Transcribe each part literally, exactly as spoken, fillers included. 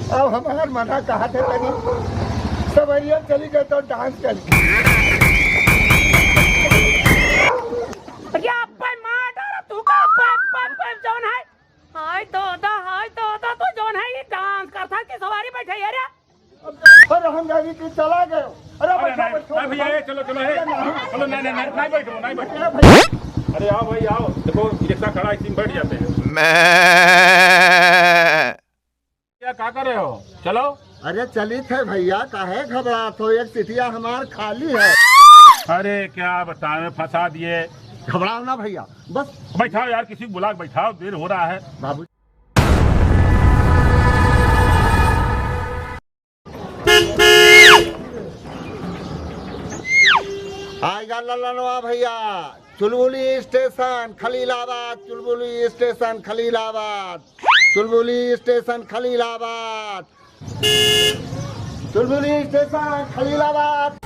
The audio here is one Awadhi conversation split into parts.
अब हमार मना कहा थे तनी, सवरिया चली गए तो डांस कर। अरे अब्बे मार डारा तू का, अब्बे, अब्बे, अब्बे, जौन है। हाय दादा, हाय दादा, तू जौन है, ये डांस करता कि सवारी बैठे है रे? अरे हम गाड़ी के चला गए। अरे अरे बैठो, नहीं, बैठो, नहीं भैया, बैठो। ये चलो, चलो, हे। अरे नहीं। चलो, नहीं, नहीं, नहीं, नहीं बैठो, नहीं बैठो। अरे भैया। अरे आओ भाई, आओ। देखो, रिक्शा खड़ा है, इसी में बैठ जाते हैं। मैं क्या, क्या कर रहे हो? चलो। अरे चलित है भैया, काहे घबरात हो? एक सीटिया हमार खाली है। अरे क्या बताएं, फंसा दिए। घबराओ ना भैया, बस। बैठाओ यार, किसी को बुला के बैठाओ, देर हो रहा है। बाबू। आएगा ललनवा भैया, चुलबुली स्टेशन खलीलाबाद, चुलबुली स्टेशन खलीलाबाद, चुलबुली स्टेशन खलीलाबाद, चुलबुली स्टेशन खलीलाबाद।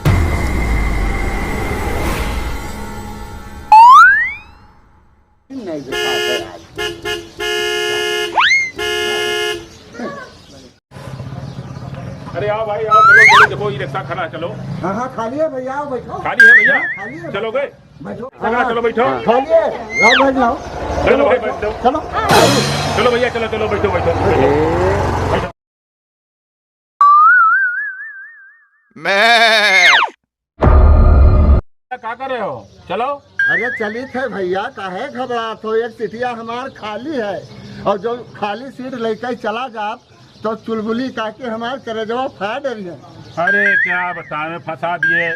नहीं बेटा, आज। अरे आओ भाई, आओ, चलो, चलो, देखो, ये रिक्शा खड़ा है, चलो। हाँ, हाँ, खाली है भैया, आओ, बैठो। खाली है भैया? हाँ, खाली है। चलोगे? बैठो। हाँ, चलो, बैठो। खाली है, लाओ, बैठ जाओ। चलो भाई, बैठ जाओ। चलो। चलो भैया, चलो, चलो, बैठो, बैठो, बैठो। मैं क्या कर रहे हो? चलो। अरे चलित है भैया, काहे घबरात हो? एक सीटिया हमार खाली है, और जो खाली सीट लेके चला जात तो चुलबुली काकी हमार करेजवा फाड़ डरी है। अरे क्या बताएं, फंसा दिए।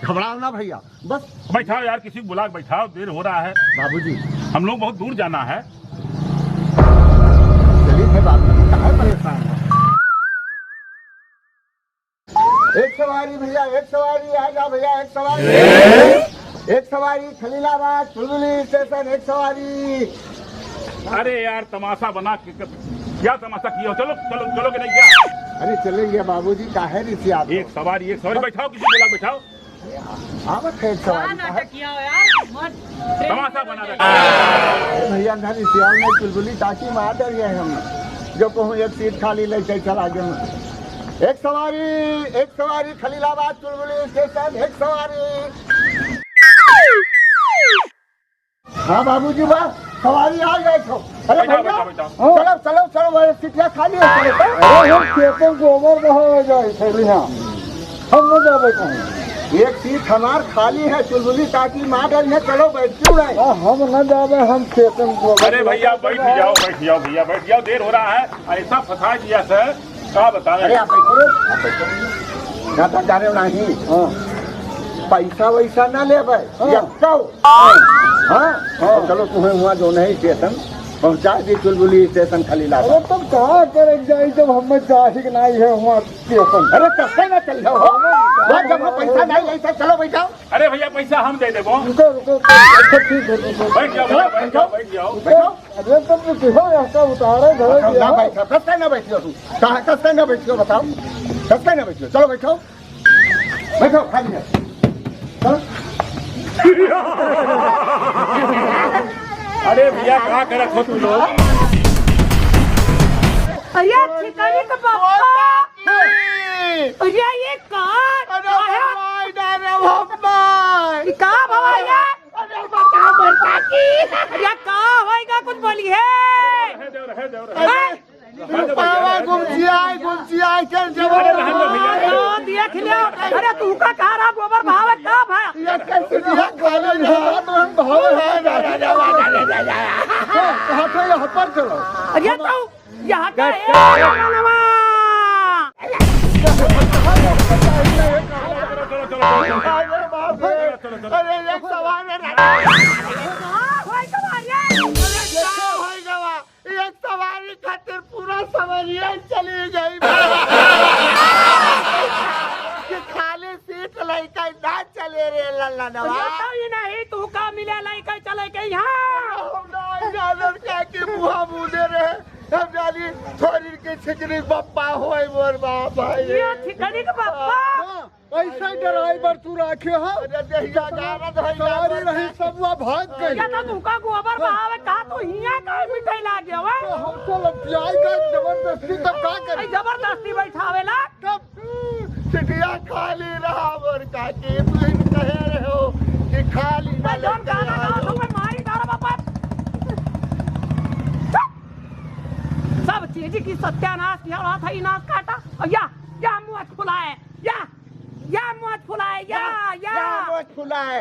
घबराओ ना भैया, बस। बैठाओ यार, किसी को बुला के बैठाओ, देर हो रहा है। बाबूजी। हम लोग बहुत दूर जाना है। चलित है बाबूजी, काहे परेशान हो? एक सवारी भैया, एक सवारी, आ जा भैया, एक सवारी। एक सवारी खलीलाबाद चुलबुली स्टेशन, एक सवारी। अरे यार, तमाशा बना के, क्या तमाशा किया हो? चलो, चलो, चलो कि नहीं क्या? अरे चलेंगे बाबूजी, काहे रिसियात हो? एक सवारी, एक सवारी, बैठाओ, किसी को बुला, बैठाओ। आवत है एक सवारी, काहे? नाटक किया हो यार, मत। तमाशा बना रखा है। अरे भैया, ना रिसियाओ, नहीं चुलबुली काकी मार डरी है हम। जो कहूँ एक सीट खाली लेके चला गए। एक सवारी, एक सवारी खलीलाबाद चुलबुली स्टेशन, एक सवारी। हाँ बाबूजी, बा सवारी आ गए छो। अरे बैठा, भैया, बैठा, बैठा। चलो, चलो, चलो, वो सीटिया खाली है, चलो तो। अरे हम खेते में गोबर बहावे जाए थे, हाँ। हम न जाबे कहूँ। एक सीट हमार खाली है, चुलबुली काकी मार डरी है, चलो बैठ क्यों नहीं? हाँ, हम न जाबे, हम खेते में गोबर अरे भैया, बैठ जाओ, बैठ जाओ भैया, बैठ जाओ, देर हो रहा है। ऐसा फंसा दिया सर, का बतावे? अरे आप बैठो रे, आप बैठो। ना तो जाने नहीं। हाँ। पैसा वैसा ना लेबे, हाँ। यक्को। हाँ। हाँ। चलो तुम्हें हुआ जो नहीं स्टेशन पहुँचा दी, चुलबुली स्टेशन खलीलाबाद। अरे तब का करे जाई जब हमें जाहिक नहीं है हुआ स्टेशन। अरे कस्ते ना चल जाओ हो। हाँ, जब हम पैसा नहीं लेते, चलो बैठाओ। अरे भैया, पैसा हम दे देबो। रुको, रुको, रुको। अच्छा, ठीक है, ठीक है। बैठ जाओ, बैठ जाओ, बैठ जाओ। रुको। अरे, तुम तो देखो, यहाँ का उतारे, धरे बैठो, दिया। ना बैठो, कस्ते ना बैठियो तू। कहाँ, कस्ते ना बैठियो, बताओ। कस्ते ना बैठियो, चलो बैठो। बैठो, खाली है। चलो। अरे भैया, का करत हो तू लोग? अरे, छिकरी के पप्पा। अरे, ये का? अरे, का है? भाई, अरे, बाबा। ये का भवा ये? अरे, बता, बता की। अरे, का होएगा? कुछ बोली है? रहे दो, रहे दो, रहे दो। हैं? बाबा, गुमचियाई, गुमचियाई, के जब अरे, रहने दो भैया। हाँ, देख लिया। अरे, तू का कहा रहा, गोबर भाव है, का भाव? ये कैसे दिया? खाली हाथ में भाव है। कहाँ थे? यहाँ पर चलो। अरे, तो यहाँ का है, मनवा। चलो, चलो, चलो, चलो। अरे बाप रे। चलो, चलो, चलो। अरे, एक सवाल है। हाँ, भाई, सवाल है। अरे, क्या होएगा? एक सवारी खातिर पूरा सवरिया चली गई। कि खाली सीट लइके ना चले रे लल्लनवा। ये तो ही नहीं, तू का मिले लइके चले के यहाँ? हम ना जानत का कि मुँह मुदे रहे। हम जानी थोड़ी के छिकरी बप्पा होए मोर बाप भाई। ये छिकरी के बप्पा? हाँ, ऐसा ही ड्राइवर तू राखे हो। अरे देहिया गारद है, सवारी गारद रही, है। सब वहाँ भाग गई। या तो तुमका गोबर बहावे, कहा तू हियाँ काहे मिठाई लागे हो? तो हमको लपियाई का जबरदस्ती, तब का करी? जबरदस्ती बैठावेला। तब चिटिया खाली रहा मोर काकी, तू ही कहे रहे हो कि खाली ना भाई, जौन लेके गाना गाओ, आओ। तो मैं मारी डाला बापा। सब चीज की सत्यानाश किया रहा था, इनाश काटा। और या, या मुँह फुलाए, या, या मुँह फुलाए, या, या, या। या मुँह फुलाए।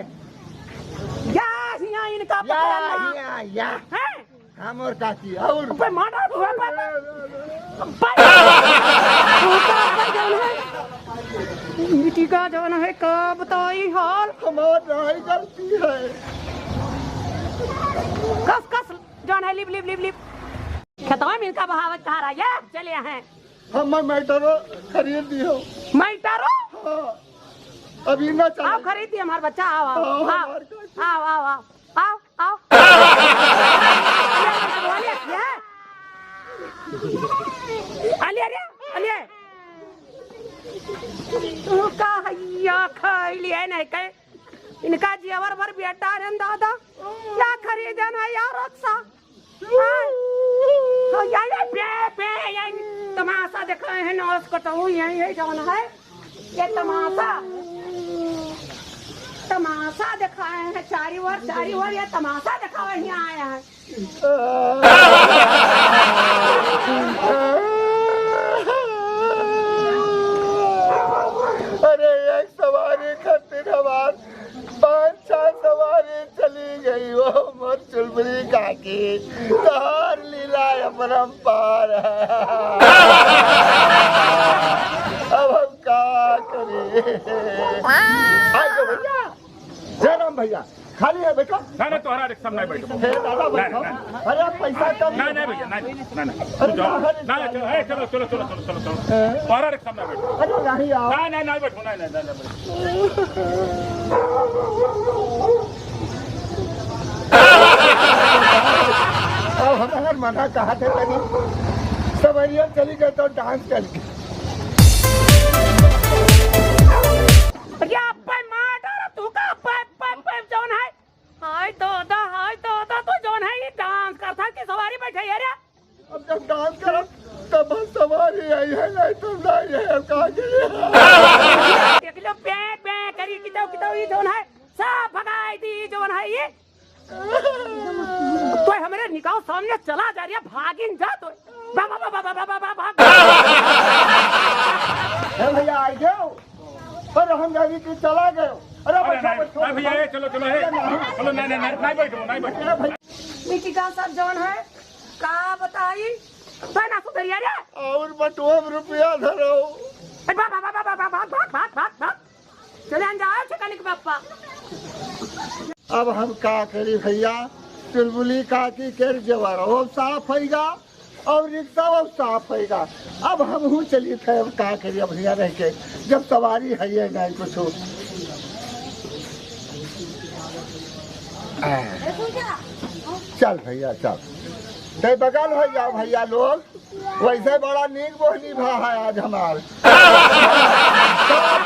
या, हिया इनका या, पकड़ना। या, या। हैं? हम और काकी, और अबे मारा तू, अबे, अबे, अबे, अबे। मिट्टी का जौन है, का बताई हाल? हमार नहीं गलती है। कस, कस, जौन है, लिप, लिप, लिप, लिप। खेतवा में इनका बहावत कहा रहा, ये चले हैं। हम मैटरो खरीद दियो। मैटरो? हाँ। अभी ना चले। आओ, खरीद दिए हमार बच्चा, आओ, आओ, हाँ, आओ, हमार काकी। आओ, आओ, आओ। आओ, आओ। अले, अले, अले। तू का हैया खैली है नहीं कहे? इनका जेवर भर बेटा रे दादा। क्या खरीदन है यार रक्षा? हाँ। तो यही पे, पे, यही तमाशा दिखाए हैं, नौस कटऊ यही है जौन है। ये तमाशा, तमाशा दिखाए हैं, चारी ओर, चारी ओर ये तमाशा दिखावे ही आए हैं। अरे, एक सवारी खातिर हमार पाँच छह सवारी चली गई, वो मोर चुलबुली काकी, तोहार लीला अपरंपार। अब हम का करी? आइ गयो भैया, जय राम भैया, खाली है बैठो। ना, ना, तोहरा रिक्शा में नहीं बैठो। हे दादा, नहीं, बैठो। नहीं। अरे, आप पैसा कम नहीं, नहीं भैया, नहीं, नहीं, नहीं। अरे, तू जाओ। बाहर नहीं, चलो, ए, चलो, चलो। हैं? तोहरा रिक्शा में नहीं बैठो। अरे, नहीं आओ। नहीं, नहीं, नहीं बैठो, नहीं, नहीं, नहीं, नहीं बैठो। अब हम अगर मना कहा थे तनी, सवरिया चली गए तो डांस चल गए। अरे, आप पे मार डाला, तू का पे, पे, पे, जौन है? हाय दादा, हाय दादा, तो जौन है ये डांस करता कि सवारी बैठे है रे? अब जब डांस करब तब हम सवारी आई है, नहीं तो नहीं है, अब कहाँ के लिए? देख लो, पे, पे करी, किताऊ, किताऊ, ये जौन है, सब भगाई दी, जौन है ये। तो हमरे निकाव सामने चला जा रही है, भागिन जा तो। भाग, भाग, भाग। ए भैया, आ गयो। अरे हम जानी कि चला गयो। अरे अरे बैठो, नहीं, बैठो, नहीं भैया, बैठो। ए, चलो, चलो, ए। अरे नहीं। चलो, नहीं, नहीं, नहीं, नहीं बैठो, नहीं बैठो। अरे भाई। मिट्टी का सब जौन है, का बताई? तो ना सुधरिया रे। और बटुआ में रुपया धरो। ए, भाग, भाग, भाग। चले हम जाओ, ठिकाने के बापा। अब हम का करी भैया, चुलबुली काकी के जेवर वो साफ होइगा और रिक्शा वो साफ होइगा। अब हमहू चली थे, अब का करी, अब हियाँ रह के, जब सवारी है ये नहीं कुछ। आ, चल भैया, चल, ते बगल हो जाओ भैया लोग। वैसे बड़ा नीक बोहनी भा है आज हमार। सब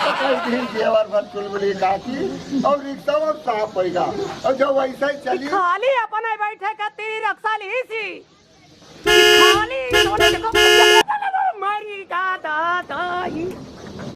पकड़ दी जेवर भर चुलबुली काकी और रिक्शा और साफ होइगा। और जो वैसे चली खाली अपन बैठे का तेरी रक्षा ली सी। खाली सोने देखो, मरी दादा दाई।